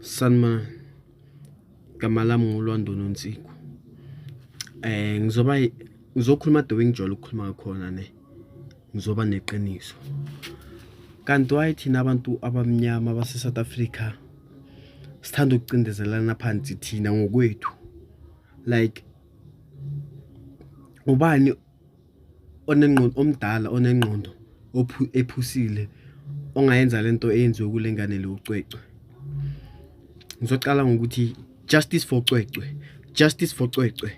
Sanibonani, igama lami nguLwando Nonsiku. Ngizoba ngizokhuluma the way engijwayele ukukhuluma ngakhona ne, ngizoba neqiniso. Kanti why thina abantu abamnyama base-South Africa sithanda ukucindezelana phansi thina ngokwethu? Like ubani onengqondo omdala onengqondo ephusile ongayenza lento eyenziwe kule ngane le uCwecwe? Ngizocala ngokuthi justice for Cwecwe, justice for Cwecwe.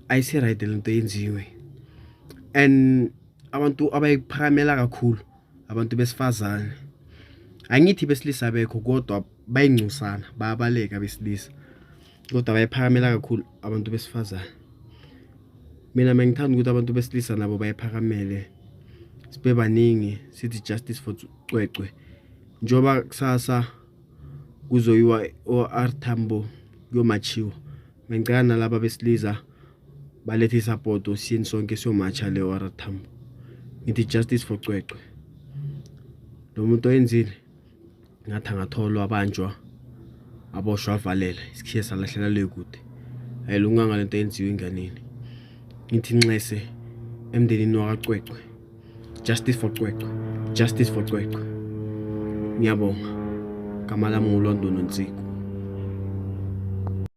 Ayisi-right lento eyenziwe and abantu abayiphakamela kakhulu abantu besifazane. Angithi besilisa abekho kodwa bayingcosana, bayabaleka abesilisa kodwa bayiphakamela kakhulu abantu besifazane. Mina bengithanda ukuthi abantu besilisa nabo bayiphakamele, sibe baningi sithi justice for Cwecwe. Njengoba kusasa kuzoyiwa o-R Tambo kuyomatshiwa, bengicela nalaba besilisa balethe isapoto siyeni sonke siyomatsha le O_R Tambo. Ngithi justice for Cwecwe. Lo muntu oyenzile ngathi angatholwa abanjwa, aboshwe avalelwe, isikhiye salahlela le kude. Ayilunganga lento eyenziwe enganeni. Ngithi nxese emndenini wakaCwecwe. Justice for Cwecwe, justice for Cwecwe. Ngiyabonga. Igama lami nguLwando Nonsiku.